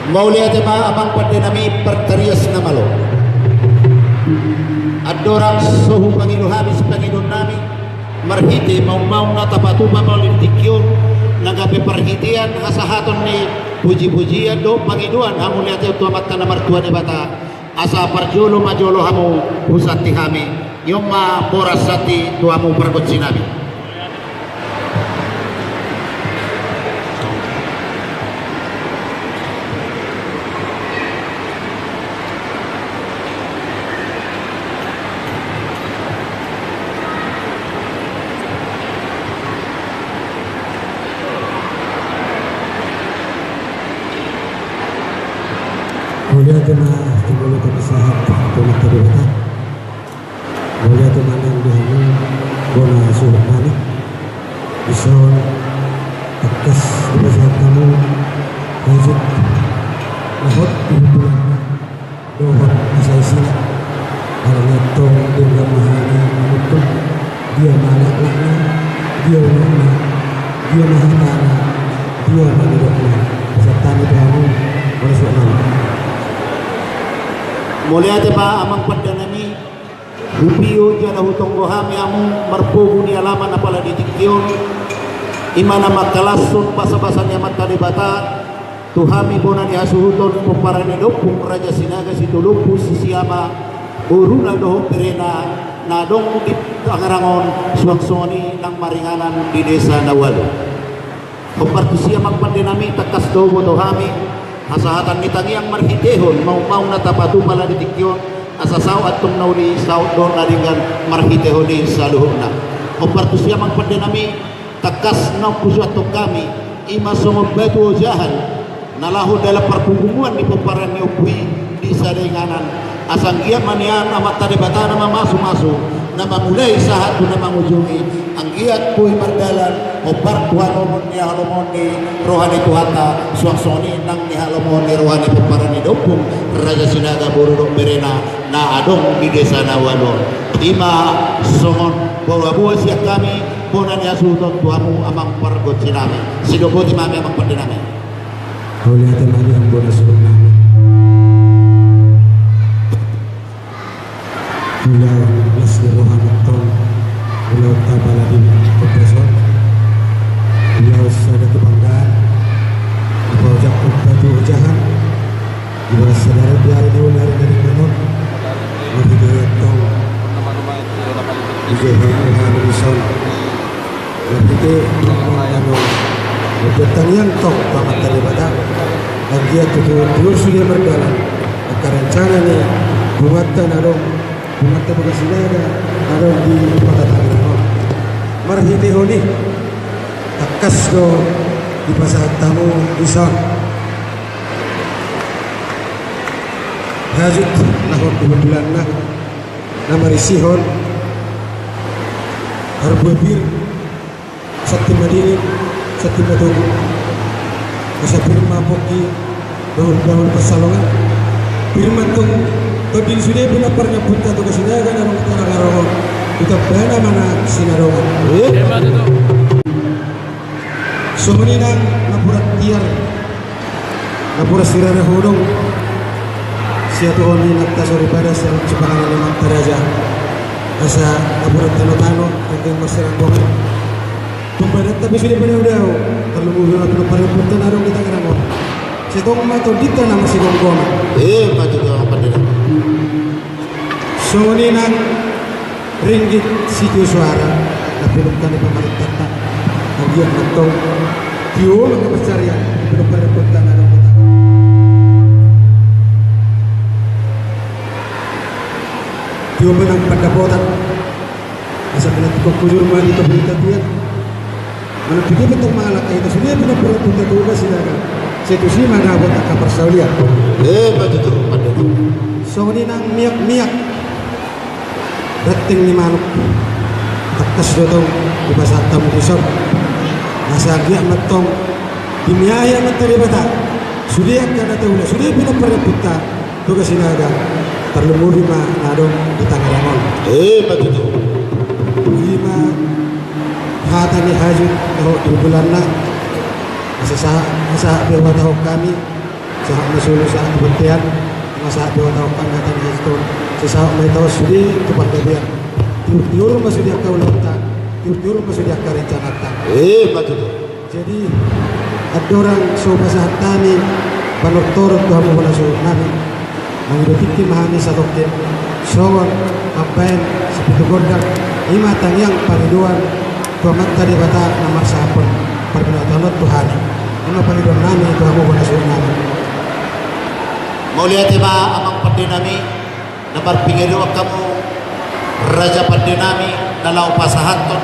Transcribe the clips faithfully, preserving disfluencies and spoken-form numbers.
Mauliate ma amang pande nami, partarias na malo. Andorang so hupangido hami sipangidoan nami, marhite maungmaung na tapatupa mauliate tingki on, na gabe parhitean hasahaton ni pujipujian dohot pangidoan hamauliateon tu Amanta na martua Debata, asa parjolo ma jolo hamu husanti hami, i on ma boras santi tu hamu pargonsi nami. Mauliate ma, mauliate ma sahat tu Amanta Debata. Mauliate ma nang di hamu bona suhut nami. Dison tangkas dipasahat hamu hajut na hot di hubunganna dohot asa isina. Alani antong denggan ma hami manungkun, dia ma laklakna, dia unokna, dia ma hatana, dia ma nidokna. Pasahat hami tu hamu bona suhut nami. Mauliate ma amang pande nami. Hupio jala hutonggo hami hamu marpogu ni alaman apala di tingki on, i ma na mangkalashon basabasa ni Amanta Debata tu hami bona ni hasuhuton pomparan ni da Ompung Raja Sinaga Situlompu Sisiama, boruna dohot berena na adong di Tangerang on, suang songon i nang maringanan di desa na ualu. Hombar tusi amang pande nami, tangkas do huboto hami hasahatan ni tangiang marhitehon maungmaung na tapatupa ala di tingki on, asa saut antong na uli, saut dohot na denggan marhitehon i saluhutna. Hombar tusi amang pande nami, tangkas naung husuanhon hami, i ma songon batu ojahan na laho dalan parpunguan ni pomparan ni ompu i di sada inganan. Asa anggiat ma nian Amanta Debata na mamasumasu, na mamulai sahat tu na mangujungi, anggiat boi mardalan hombar tu halomoan ni, halomoan ni roha ni Tuhanta, suang songon i nang di halomoan ni roha ni pomparan ni da Ompung Raja Sinaga, boru dohot berena na adong di desa na ualu on. I ma songon boaboa sian hami bona ni hasuhuton tu hamu amang pargonsi nami. Sidok boti ma hami amang pande nami. Mauliate ma di hamu bona suhut nami. Ulaon las ni roha ma antong ulaonta apala di ombas on. Ulaon sada kebanggaan, dipaojak batu ojahan, dibalas sadari di ari na uli, ari na denggan on. Marhite i antong, di jabu ni roha ni dison. Marhite i antong, martangiang antong tu Amanta Debata, anggiat tutu tiur sude mardalan angka rencana ni punguanta na adong, punguanta Bagas Sinaga na adong di kota Tangerang on. Marhitehon i tangkas do dipasahat hamu dison hajut na hot di hundulanna, na marisihon harbue pir, santi madingin, santi matogu. Asa pir ma pongki, bahul-bahul pansalongan. Pir ma antong tondi ni sude pinompar ni ompunta Toga Sinaga na adong di Tangerang on, di tambana ma na sinadongan. Songon i nang napuran tiar, napuran sirara hudong, siatuhon ni inanta soripada, sialuhon sipanganon ni amanta raja. Asa napuran tanotano, denggan marsiranggongan. Tung badan tapi sude padaodao, tarlumobi ma pinompar ni ompunta na adong di Tangerang on. Sai tong ma tondinta na marsigomgoman. Ima tutu, amang pande nami. Songon i nang ringgit sitio soara na pinungka ni pamarentanta. Anggiat ma antong tio ma angka pansarian di pinompar ni ompunta na adong di Tangerang. Tio ma nang pandapotan. Asa pinantikhon hujur ma di topi ni tapian. Manang pidi pe antong mangalangka hita sude pinompar ni ompunta Toga Sinaga, sai tusi ma dapot angka parsaulian. Ima tutu, pande nami. Songon i nang miakmiak ranting ni manuk, tangkas do antong dipasahat hamu dison. Asa anggiat ma antong dimiahi Amanta Debata sude angka na taula, sude pinompar ni ompunta Juga Sinaga, tarlumobi ma na adong di Tangerang on. Eh, betul. Ima hata ni hajut dohot di bulanna. Asa sahat, asa sahat pe huhatahon hami, sahat ma solu sahat di bontean, asa sahat pe huhatahon hami hata ni hajut on. Asa sahat ma hita on sude tu panggabean. Tiur-tiur ma sude angka ulaonta, tiur-tiur ma sude angka rencananta. Eh, betul. Jadi, andorang so pasahat hami panortoron tu hamu bona solu nami, mangido tingki ma hami satongkin songon mambaen sipitu gondang, ima tangiang pangidoan tu Amanta Debata na marsahapon parbinotoan on tu hami. Ima pangidoan nami tu hamu bona solu nami. Mauliate ma amang pande nami. Na marpangidoan hamu raja pande nami, na laho pasahathon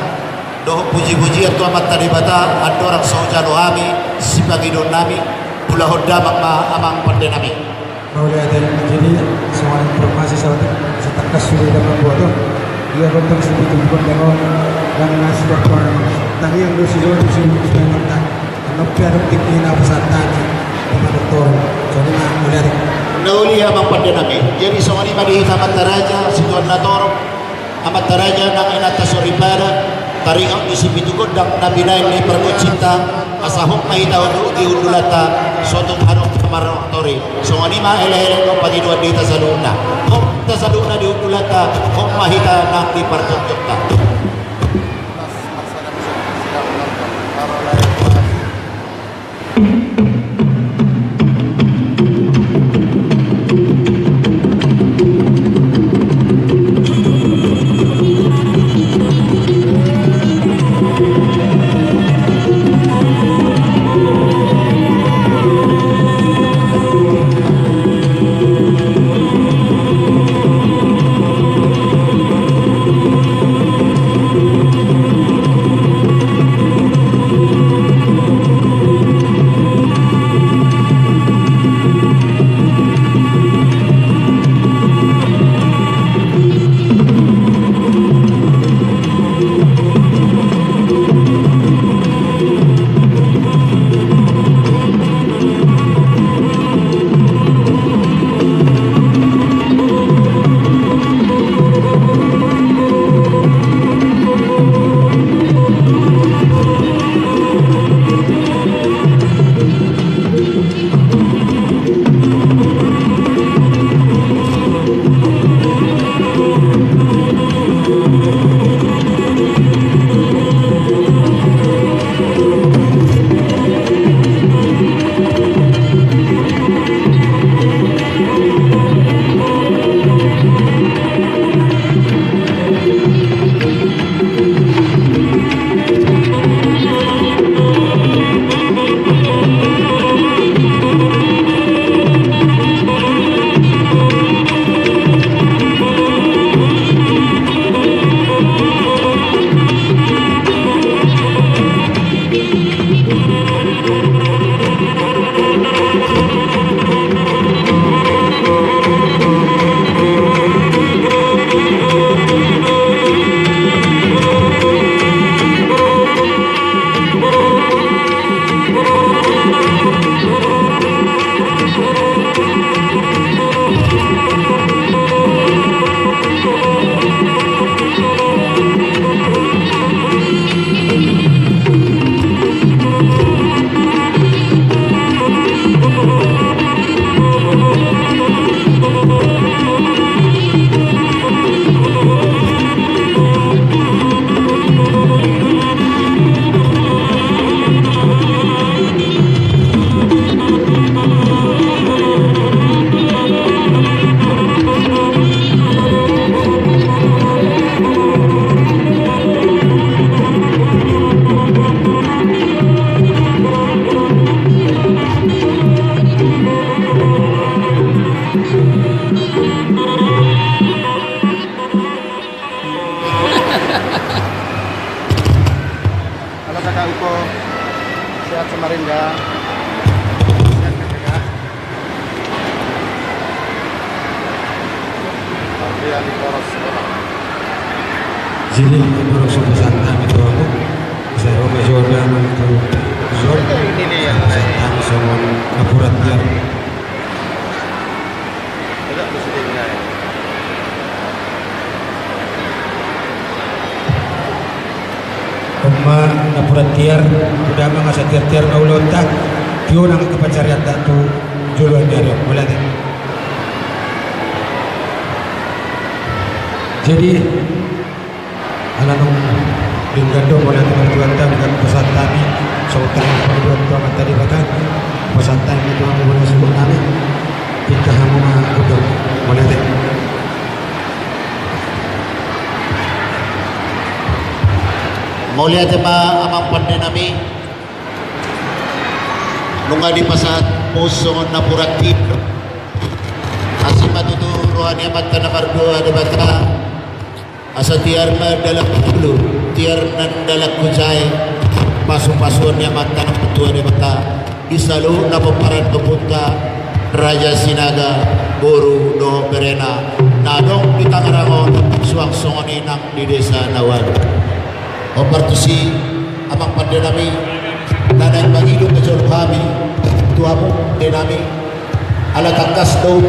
dohot pujipujian tu Amanta Debata, andorang so hujalo hami sipangidoan nami, ulahon damang ma amang pande nami. Mauliate, jadi songon informasi saotik, satangkas sude damang boto. Ia gondang sipitu gondang on, dan nasi doktor tangiang do sijolo sijolo. Annon pe adong tingki na pasahat hami di panortoron. Songon i ma mauliate. Na uli amang pande nami. Jadi songon i ma di hita amanta raja situan na torop, amanta raja nang inanta soripada, taringot di sipitu gondang na binaen ni pargonsinta, asa hot ma hita tu di hundulanta, so tung adong panortoron. Songon i ma elekelek dohot pangidoan di hita saluhutna. Hot hita saluhutna di hundulanta, hot ma hita nang di pargonsinta. Halo kakak Uko, sehat Samarinda? Sehat kan kakak? Ardia di Boros Kota. Jadi, Boros Kota Santa itu aku, saya Roma Jordan itu Zon, ini nih yang Santa songon apurat dia. Ma napuran tiar, tu damang asa tiar-tiar ma ulaonta, tio nang angka pansarianta tu joloan ni ari on, mauliate. Jadi, ala naung denggan do, mauliate ma tu Tuhanta, denggan pasahat hami, songon tahi pangidoan tu Amanta Debata, pasahat hami tu hamu bona suhut nami, tingkah hamu ma gondang, mauliate. Mauliate ma amang pande nami. Nunga dipasahat hamu songon napuran tiar. Asi ma tutu roha ni Amanta na martua Debata. Asa tiar ma dalan hujulu, tiar ma dalan hujae. Pasu-pasuon ni Amanta na martua Debata. Di saluhut na pomparan ni ompunta Raja Sinaga, boru dohot berena na adong di Tangerang on, suang songon i nang di desa na ualu. Hombar tusi, amang pande nami, na naeng mangido pe jolo hami tu hamu pande nami, ala tangkas do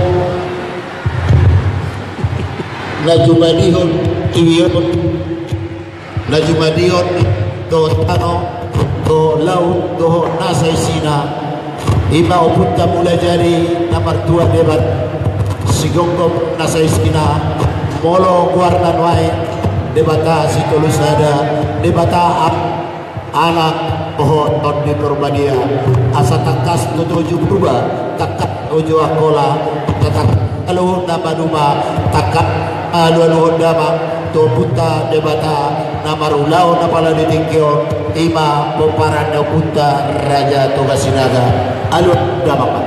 na jumadihon tiwi on, na jumadihon dohot tano, dohot laut, dohot nasa isina. Ima ompunta Mulajadi na martua Debata, sigomgom nasa isina, molo goarna nuaeng Debata Sitolusada, Debata Am-, Anak, dohot Tondi Porbadia. Asa tangkas tutu uju Purba, tangkas uju Angkola, tangkas saluhutna maduma, tangkas alualuhon damang tu ompunta Debata na marulaon apala di tingki on, ima pomparan ni ompunta Raja Toga Sinaga. Alualuhon damang ma.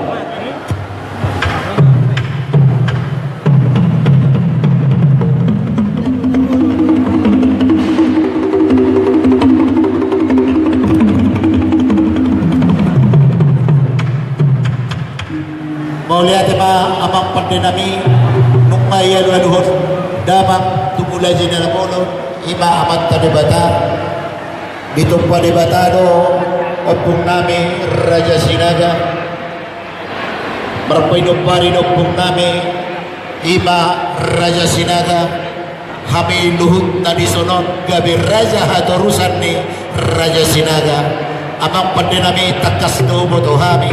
Mauliate ma amang pande nami, nunga dialualuhon damang tu Mulajadi na bolon, ima Amanta Debata. Ditompa Debata do ompung nami Raja Sinaga. Marpaidompari do ompung nami, ima Raja Sinaga. Hami luhutna dison on gabe raja hatorusan ni Raja Sinaga. Amang pande nami, tangkas do huboto hami.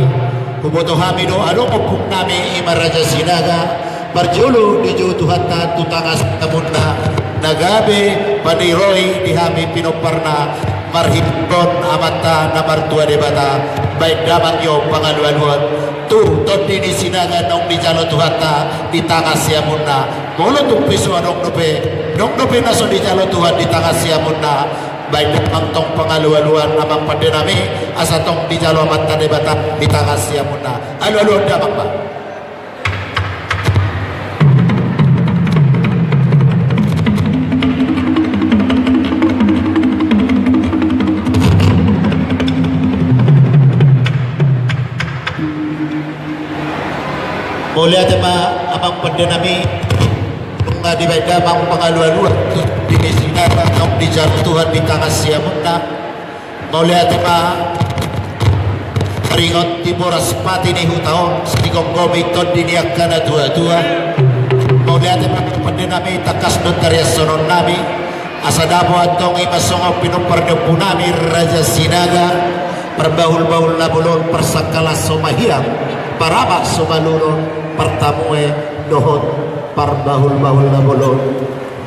Huboto hami do adong ompung nami ima Raja Sinaga. Parjolo dijou Tuhanta tu tangan siamunna na gabe paniroi di hami pinomparna. Marhitehon Amanta na martua Debata, baen damang i on pangalualuan tu tondi ni Sinaga naung dijalo Tuhanta di tangan siamunna. Molo tung pe so adong dope, adong dope na so dijalo Tuhan di tangan siamunna, baen damang tong pangalualuan amang pande nami, asa tong dijalo Amanta Debata di tangan siamunna. Alualuhon damang ma. Mauliate ma amang pande nami, nunga dibaen damang pangalualuan tu tondi ni Sinaga naung dijalo Tuhan di tangan siamunna. Mauliate ma. Taringot di boras pati ni huta on, sigomgomi tondi ni angka na tuatua. Mauliate ma pande nami, tangkas do tariashon nami. Asa dapot antong ima songon pinompar ni ompu nami Raja Sinaga. Parbahulbahul na bolon, parsangkalan so mahiang, paramak so malulon, partamue dohot parbahulbahul na bolon.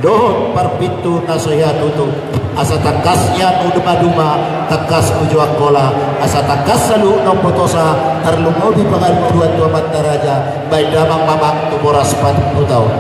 Dohot parpintu na so hea tutu, asa tangkas ia maduma, tangkas uju Angkola, asa tangkas saluhut na umbotosa, tarlumobi pangalualuan tu amanta raja, baen damang ma amang tu boras pati ni huta on.